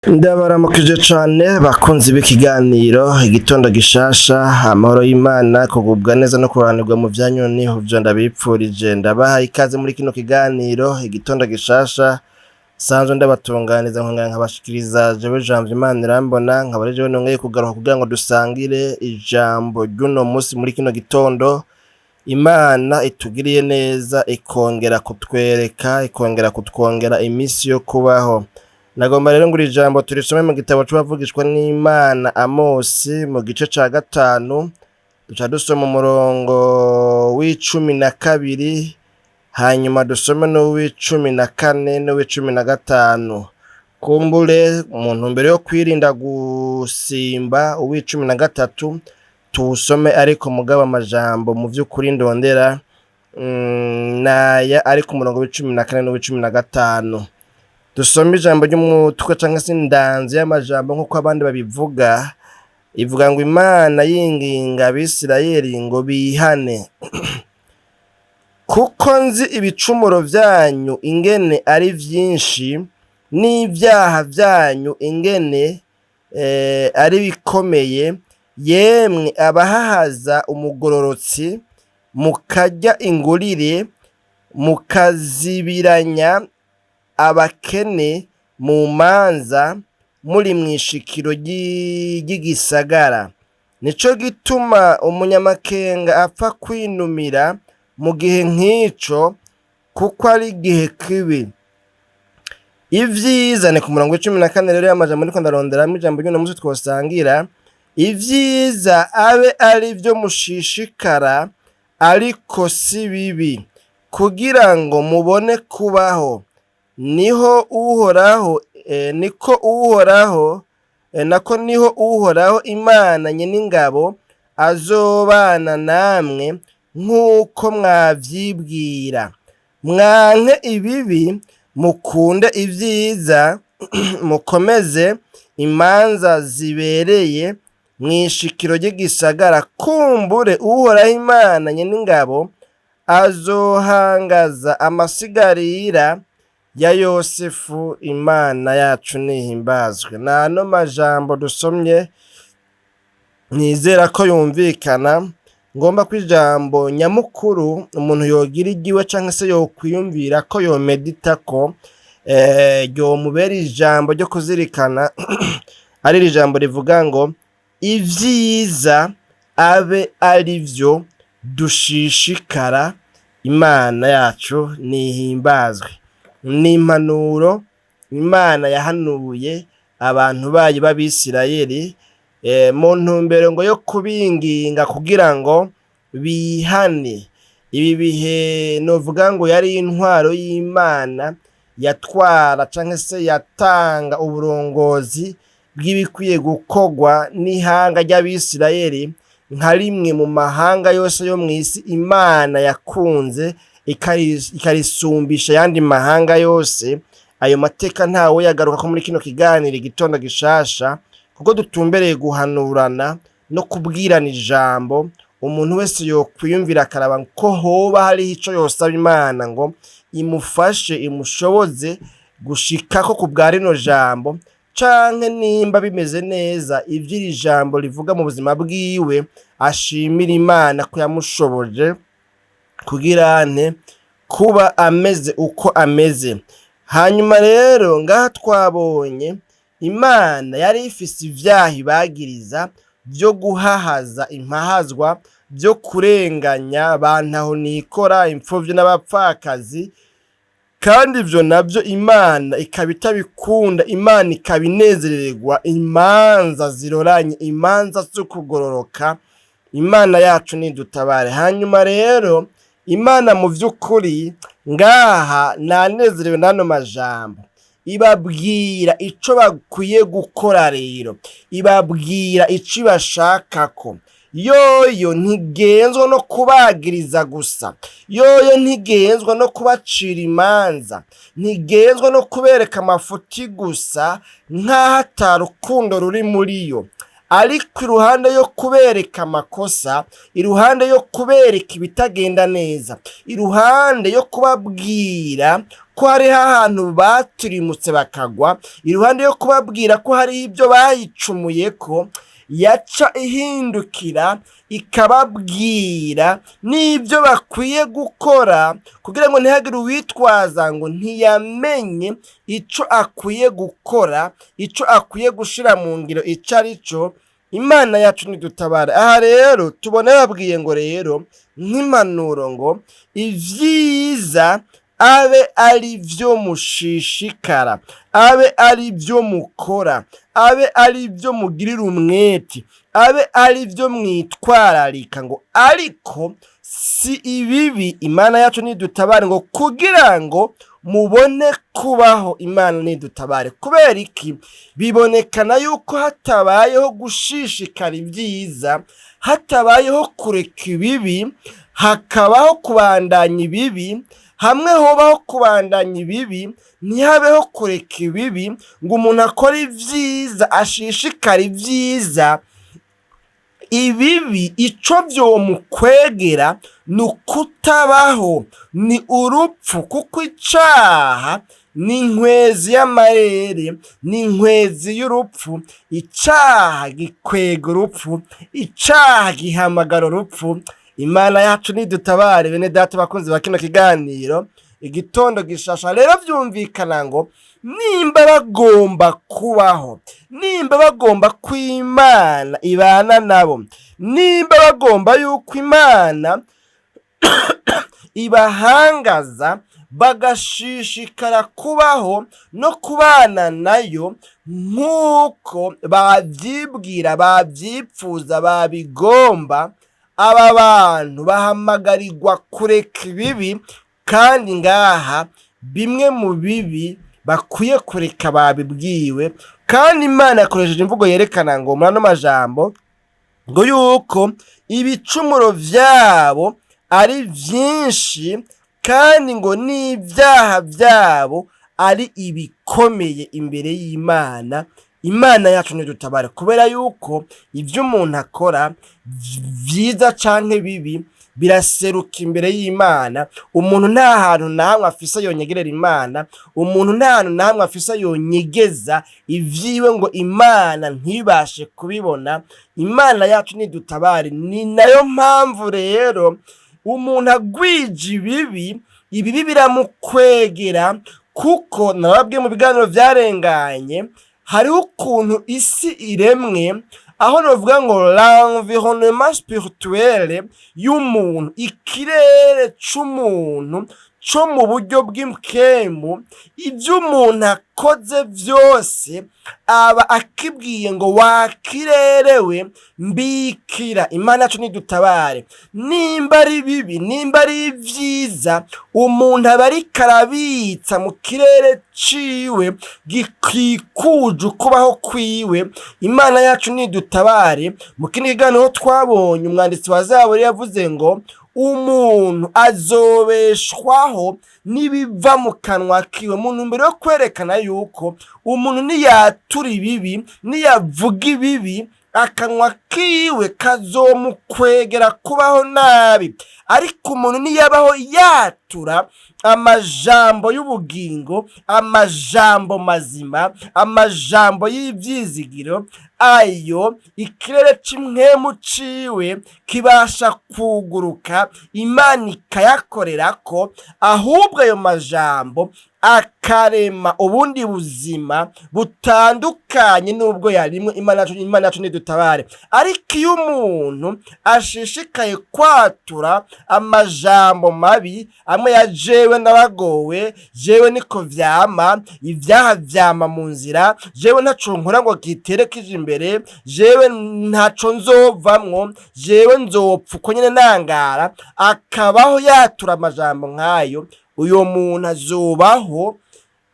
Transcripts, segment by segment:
Ndabaramukije cane bakunzi b'ikiganiro Igitondo Gishasha. Amahoro y'Imana, kugubwa neza no kuroranirwa mu vyanyu nivyo ndabipfurije. Ndabahaye ikaze muri kino kiganiro Igitondo Gishasha sanzwe ndabatunganiza, nkongera nkabashikiriza jewe Janvier Manirambona, nkaba ari jewe nongeye kugaruka kugira ngo dusangire ijambo ry'uno musi muri kino gitondo. Imana itugiriye neza, ikongera kutwereka, ikongera kutwongera imisi yo kubaho. Nagomba rero ngo iri jambo turisome mu gitabo c'uwavugishwa n'Imana Amosi, mu gice ca gatanu, duca dusoma umurongo w'12, hanyuma dusome n'uw'14 n'uw'15. Kumbure mu ntumbero yo kwirinda gusimba uw'13 tuwusome, ariko mugabo amajambo mu vy'ukuri ndondera naya ari ku murongo w'14 n'uw'15. Dusome ijambo ry'umutwe canke se indanzo y'amajambo nk'uko abandi babivuga, ivuga ngo: "Imana yinginga Abisirayeli ngo bihane." Kuko nzi ibicumuro vyanyu ingene ari vyinshi, n'ivyaha vyanyu ingene ari bikomeye, yemwe abahahaza umugororotsi, mukarya ingurire, mukazibiranya abakene mu manza muri mw'ishikiro ry'igisagara. Nico gituma umunyamakenga apfa kwinumira mu gihe nk'ico, kuko ari igihe kibi. Ivyiza ni ku murongo w'14 rero y'amajambo ndiko ndaronderamwo ijambo ry'uno musi twosangira: "Ivyiza abe ari vyo mushishikara, ariko si bibi, kugira ngo mubone kubaho. Niho Uhoraho niko Uhoraho nako niho Uhoraho Imana nyen'ingabo azobana namwe nk'uko mwavyibwira. Mwanke ibibi, mukunde ivyiza, mukomeze imanza zibereye mw'ishikiro ry'igisagara. Kumbure Uhoraho Imana nyen'ingabo azohangaza amasigarira ya Yosefu." Imana yacu nihimbazwe. Nano majambo dusomye, nizera ko yumvikana. Ngomba ko ijambo nyamukuru umuntu yogira igiwe canke se yokwiyumvira ko yomedita ko ryomubera ijambo ryo kuzirikana ari iri jambo rivuga ngo: "Ivyiza abe ari vyo dushishikara." Imana yacu nihimbazwe. Ni impanuro Imana yahanuye abantu bayo b'Abisirayeli mu ntumbero ngo yo kubinginga kugira ngo bihane. Ibi bihe novuga ngo yari intwaro y'Imana yatwara canke se yatanga uburongozi bw'ibikwiye gukorwa n'ihanga ry'Abisirayeli, nka rimwe mu mahanga yose yo mw'isi Imana yakunze, ikarisumbisha ayandi mahanga yose. Ayo mateka ntawe yagaruka ko muri kino kiganiro Igitondo Gishasha, kuko dutumbereye guhanurana no kubwirana ijambo. Umuntu wese yokwiyumvira akaraba ko hoba hariho ico yosaba Imana ngo imufashe, imushoboze gushikako ku bwa rino jambo, canke nimba bimeze neza ivyo iri jambo rivuga mu buzima bwiwe, ashimira Imana ko yamushoboje kugira nte kuba ameze uko ameze. Hanyuma rero ngaha twabonye Imana yari ifise ivyaha ibagiriza vyo guhahaza impahazwa, vyo kurenganya bantaho nikora, imfuvyi n'abapfakazi, kandi ivyo navyo Imana ikaba itabikunda. Imana ikaba inezererwa imanza ziroranye, imanza zo kugororoka. Imana yacu nidutabare. Hanyuma rero Imana mu vy'ukuri ngaha nanezerewe n'ano majambo, ibabwira ico bakwiye gukora. Rero ibabwira ico ibashakako. Yoyo ntigenzwa no kubagiriza gusa, yoyo ntigenzwa no kubacira imanza, ntigenzwa no kubereka amafuti gusa nk'aho ata rukundo ruri muri yo. Ariko iruhande yo kubereka amakosa, iruhande yo kubereka ibitagenda neza, iruhande yo kubabwira ko hariho ahantu baturimutse bakagwa, iruhande yo kubabwira ko hariho ibyo bayicumuyeko, yaca ihindukira ikababwira n'ibyo bakwiye gukora kugira ngo ntihagire uwitwaza ngo ntiyamenye ico akwiye gukora, ico akwiye gushira mu ngiro ico ari cyo. Imana yacu nidutabara. Aha rero tubona yababwiye ngo rero nk'impanuro ngo ivyiza abe ari vyo mushishikara, abe ari vyo mukora, abe ari vyo mugirira umwete, abe ari vyo mwitwararika, ngo ariko si ibibi. Imana yacu nidutabare, ngo kugira ngo mubone kubaho. Imana nidutabare. Kubera iki? Bibonekana yuko hatabayeho gushishikara ibyiza, hatabayeho kureka ibibi, hakabaho kubandanya ibibi. Hamwe hobaho kubandanya ibibi, ntihabeho kureka ibibi, ngo umuntu akore ibyiza, ashishikare ibyiza, ibibi ico vyomukwegera ni ukutabaho, ni urupfu, kuko icaha ni inkwezi y'amarere, ni inkwezi y'urupfu. Icaha gikwega urupfu, icaha gihamagara urupfu. Imana yacu nidutabare. Bene data bakunzi ba kino kiganiro Igitondo Gishasha, rero vyumvikana ngo nimba bagomba kubaho, nimba bagomba ko Imana ibana nabo, nimba bagomba yuko Imana ibahangaza, bagashishikara kubaho no kubana nayo nk'uko bavyibwira, bavyipfuza, babigomba, aba bantu bahamagarirwa kureka ibibi. Kandi ngaha bimwe mu bibi bakwiye kureka babibwiwe, kandi Imana yakoresheje imvugo yerekana ngo muri ano majambo ngo yuko ibicumuro vyabo ari vyinshi, kandi ngo n'ibyaha vyabo ari ibikomeye imbere y'Imana. Imana yacu ntidutabare, kubera yuko ivyo umuntu akora, vyiza canke bibi, biraseruka imbere y'Imana. Umuntu nta hantu na hamwe afise yonyegerera Imana, umuntu nta hantu na hamwe afise yonyegeza ivyiwe ngo Imana ntibashe kubibona. Imana yacu nidutabare. Ni nayo mpamvu rero umuntu agwije ibibi, ibibi biramukwegera, kuko nababwiye mu biganiro vyarenganye, hariho ukuntu isi iremwe, aho novuga ngo l'environnement spirituel y'umuntu, ikirere c'umuntu co mu buryo bw'impwemu, ivyo umuntu akoze vyose aba akibwiye ngo wakirerewe mbikira. Imana yacu nidutabare. Nimba ari bibi, nimba ari ivyiza, umuntu aba ariko arabitsa mu kirere ciwe gikikuje ukubaho kwiwe. Imana yacu nidutabare. Mu kindi kiganiro twabonye umwanditsi wa Zaburi yavuze ngo umuntu azobeshwaho n'ibiva mu kanwa kiwe, mu ntumbero yo kwerekana yuko umuntu niyatura ibibi, niyavuga ibibi, akanwa kiwe kazomukwegera kubaho nabi. Ariko umuntu niyabaho yatura amajambo y'ubugingo, amajambo mazima, amajambo y'ivyizigiro, ayo ikirere c'impwemu ciwe kibasha kuguruka, Imana ikayakorerako, ahubwo ayo majambo akarema ubundi buzima butandukanye n'ubwo yarimwe. Imana yacu nidutabare. Ariko iyo umuntu ashishikaye kwatura amajambo mabi, amwe ya jewe naragowe, jewe niko vyama, ivyaha vyama mu nzira, jewe ntaco nkora ngo gitere kije imbere, jewe ntaco nzovamwo, jewe nzopfa uko nyene nangara, akabaho yatura amajambo nk'ayo, uyo muntu azobaho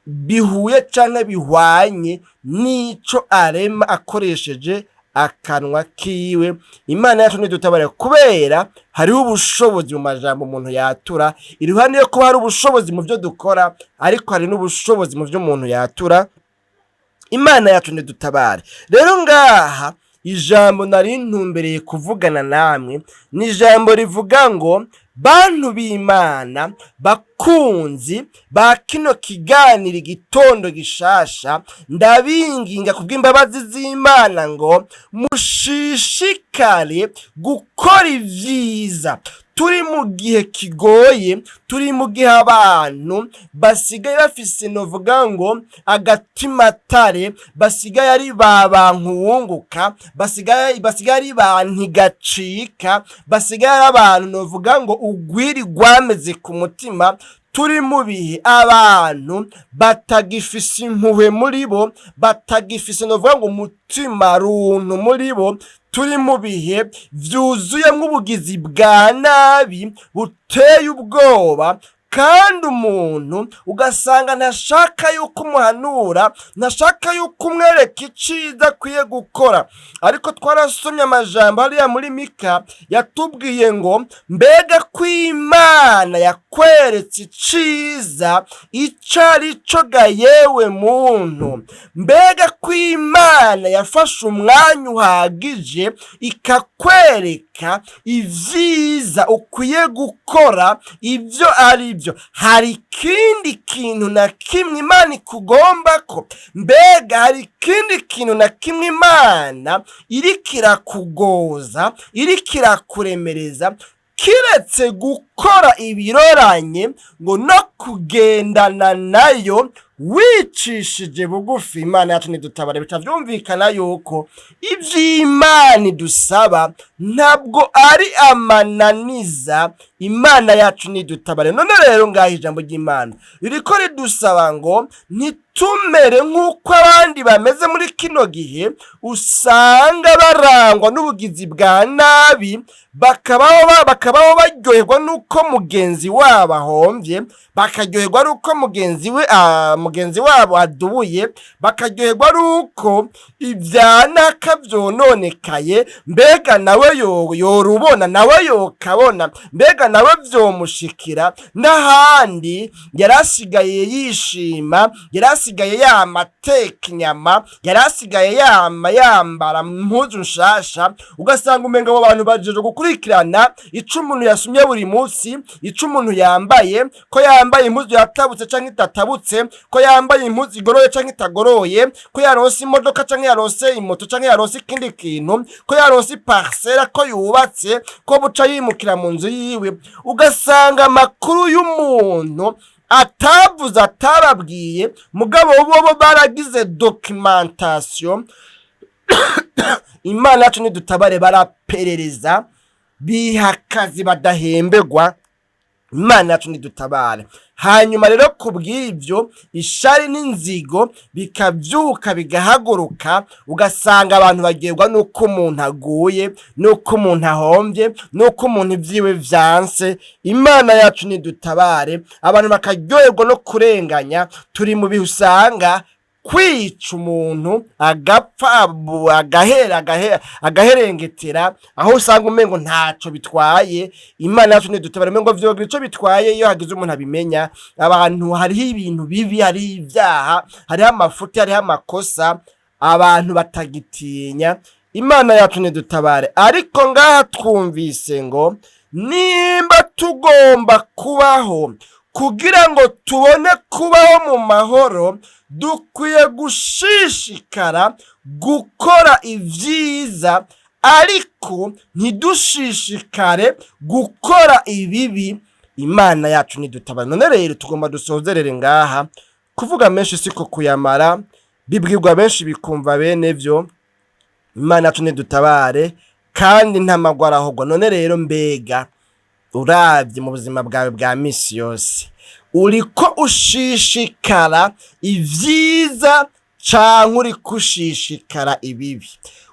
bihuye canke bihwanye n'ico arema akoresheje akanwa kiwe. Imana yacu nidutabare, kubera hariho ubushobozi mu majambo umuntu yatura. Iruhande yo kuba hari ubushobozi mu vyo dukora, ariko hari n'ubushobozi mu vyo umuntu yatura. Imana yacu nidutabare. Rero ngaha Ijambo nari ntumbereye kuvugana namwe ni ijambo rivuga ngo: bantu b'Imana, bakunzi ba kino kiganiro Igitondo Gishasha, ndabinginga kubw'imbabazi z'Imana ngo mushishikare gukora ivyiza. Turi mu gihe kigoye, turi mu gihe abantu basigaye bafise, novuga ngo, agatimatare, basigaye ari ba bantu wunguka, basigaye ari ba ntigacika, basigaye ari abantu, novuga ngo, ugwiri rwameze ku mutima. Turi mu bihe abantu batagifise impuhwe muri bo, batagifise, novuga ngo, umutima runtu muri bo. Turi mu bihe vyuzuyemwo ubugizi bwa nabi buteye ubwoba, kandi umuntu ugasanga ntashaka yuko umuhanura, ntashaka yuko umwereka iciza akwiye gukora. Ariko twarasomye amajambo hariya muri Mika yatubwiye ngo: mbega ko Imana yakweretse iciza ico ari co ga yewe muntu? Mbega ko Imana yafashe umwanya uhagije ikakwereka ivyiza ukwiye gukora ibyo ari byo, hari ikindi kintu na kimwe Imana ikugomba ko? Mbega hari ikindi kintu na kimwe Imana iriko irakugoza, iriko irakuremereza, kiretse gukora ibiroranye ngo no kugendana nayo wicishije bugufi? Imana yacu ntidutabare. Bica vyumvikana yuko ivy'Imana idusaba ntabwo ari amananiza. Imana yacu ntidutabare. None rero ngaho ijambo ry'Imana ririko ridusaba ngo ntitumere nk'uko abandi bameze muri kino gihe, usanga barangwa n'ubugizi bwa nabi, bakabaho baryoherwa n'uko mugenzi wabo ahomvye, bakaryoherwa n'uko mugenzi wabo adubuye, bakaryoherwa n'uko ivyanaka vyononekaye. Mbega nawe yorubona, nawe yokabona, mbega nawe vyomushikira. N'ahandi yarasigaye yishima, yarasigaye yama ateka inyama, yarasigaye yama yambara impuzu nshasha. Ugasanga umenga abo bantu bajeje gukurikirana ico umuntu yasumye buri munsi, ico umuntu yambaye, ko yambaye impuzu yatabutse canke itatabutse, ko yambaye impuzu igoroye canke itagoroye, ko yaronse imodoka canke yaronse imoto canke yaronse ikindi kintu, ko yaronse iparcelle, ko yubatse, ko buca yimukira mu nzu yiwe. Ugasanga amakuru y'umuntu atavuze, atababwiye, mugabo bobo baragize documentation. Imana yacu nidutabare. Baraperereza, biha akazi badahemberwa. Imana yacu nidutabare. Hanyuma rero ku bw'ibyo, ishari n'inzigo bikavyuka, bigahaguruka, ugasanga abantu bagerwa n'uko umuntu aguye, n'uko umuntu ahombye, n'uko umuntu ivyiwe vyanse. Imana yacu nidutabare. Abantu bakaryoherwa no kurenganya. Turi mu bihe usanga kwica umuntu agapfa, agahera agaherengetera, aho usanga umengo ntaco bitwaye. Imana yacu nidutabare. Umengo vyogira ico bitwaye iyo hagize umuntu abimenya. Abantu, hariho ibintu bibi, hariho ivyaha, hariho amafuti, hariho amakosa abantu batagitinya. Imana yacu nidutabare. Ariko ngaha twumvise ngo nimba tugomba kubaho, kugira ngo tubone kubaho mu mahoro, dukwiye gushishikara gukora ivyiza, ariko ntidushishikare gukora ibibi. Imana yacu nidutabare. None rero tugomba dusozerere ngaha. Kuvuga menshi siko kuyamara, bibwirwa benshi bikumva bene vyo. Imana yacu nidutabare, kandi nta magwa arahogwa. None rero mbega uravye mu buzima bwawe bwa misi yose, uriko ushishikara ivyiza canke uriko ushishikara ibibi?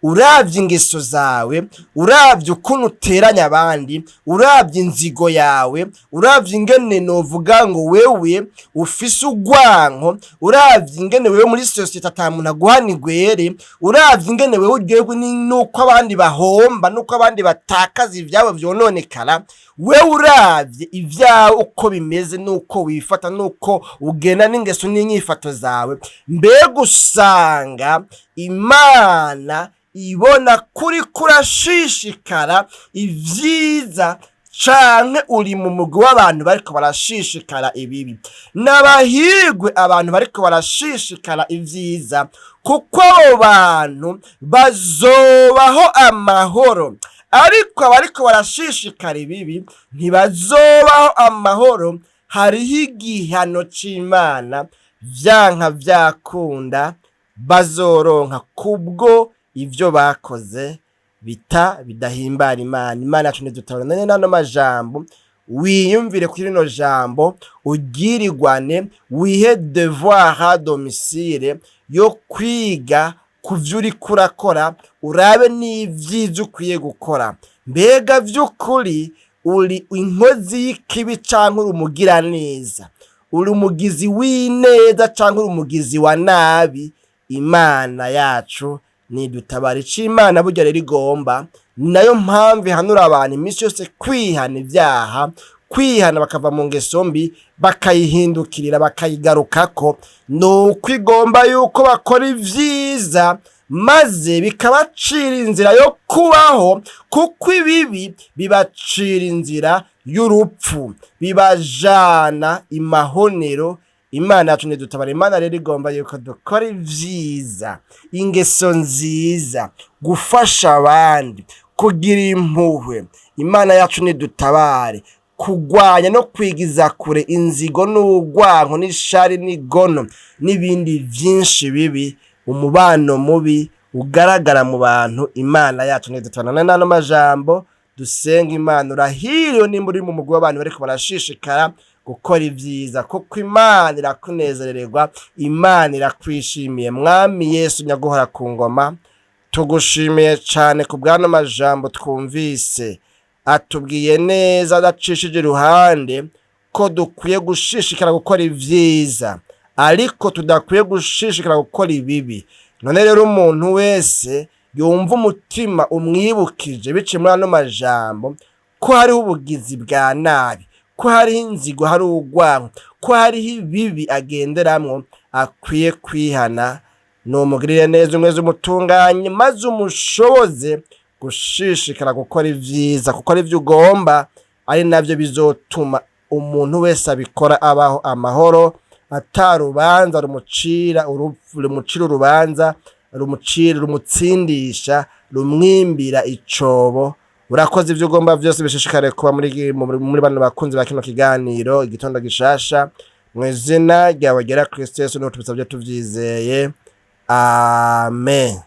Uravye ingeso zawe, uravye ukuntu uteranya abandi, uravye inzigo yawe, uravye ingene, novuga ngo, wewe ufise urwanko, uravye ingene wewe muri sosiyete ata muntu aguhana igwere, uravye ingene wewe uryoherwa nuko abandi bahomba, nuko abandi batakaza, ivyabo vyononekara, wewe uravye ivyawe uko bimeze, nuko wifata, nuko ugenda, n'ingeso n'inyifato zawe, mbega usanga Imana ibona kuri kurashishikara ivyiza canke uri mu mugwi w'abantu bariko barashishikara ibibi. N'abahirwe abantu bariko barashishikara ivyiza, kuko abo bantu bazobaho amahoro. Ariko abariko barashishikara ibibi ntibazobaho amahoro. Hariho igihano c'Imana vyanka vyakunda bazoronka kubwo ivyo bakoze bita bidahimbara Imana. Imana yacu ntidutabara. None nano majambo, wiyumvire kuri rino jambo, ugirirwane, wihe devoir à domicile yo kwiga ku vyo uriko urakora, urabe n'ivyiza ukwiye gukora. Mbega vy'ukuri uri inkozi y'ikibi canke uri umugiraneza? Uri umugizi w'ineza canke uri umugizi wa nabi? Imana yacu nidutabara. Ico Imana burya rero igomba, ni nayo mpamvu ihanura abantu iminsi yose kwihana ivyaha, kwihana bakava mu ngeso mbi, bakayihindukirira, bakayigarukako. Nuko igomba yuko bakora ivyiza, maze bikabacira inzira yo kubaho, kuko ibibi bibacira inzira y'urupfu, bibajana imahonero. Imana yacu ntidutabara. Imana rero igomba yuko dukora ivyiza, ingeso nziza, gufasha abandi, kugira impuhwe. Imana yacu nidutabare kugwanya no kwigiza kure inzigo n'urwanko n'ishari n'igono n'ibindi vyinshi bibi, umubano mubi ugaragara mu bantu. Imana yacu nidutabara. N'ano majambo dusenga Imana. Urahiriwe nimba uri mu mugwi w'abantu bariko barashishikara gukora ivyiza, kuko Imana irakunezerererwa, Imana irakwishimiye. Mwami Yesu nyaguhora ku ngoma, tugushimiye cane ku bw'ano majambo twumvise. Atubwiye neza adacishije iruhande ko dukwiye gushishikara gukora ivyiza, ariko tudakwiye gushishikara gukora ibibi. None rero umuntu wese yumva umutima umwibukije biciye muri ano majambo ko hariho ubugizi bwa nabi, ko hariho inzigo, hari urwanko, ko hariho ibibi agenderamwo, akwiye kwihana. Numugirire neza, umweze, umutunganye, maze umushoboze gushishikara gukora ivyiza, kuko ari vyo ugomba, ari navyo bizotuma umuntu wese abikora abaho amahoro, ata rubanza rumucira urupfu, rumucira urubanza, rumucira, rumutsindisha, rumwimbira icobo. Urakoze. Ivyo ugomba vyose bishishikare kuba muri bano bakunzi ba kino kiganiro Igitondo Gishasha. Mu izina ryawe ryera Kristo Yesu niho tubisabye tuvyizeye, amen.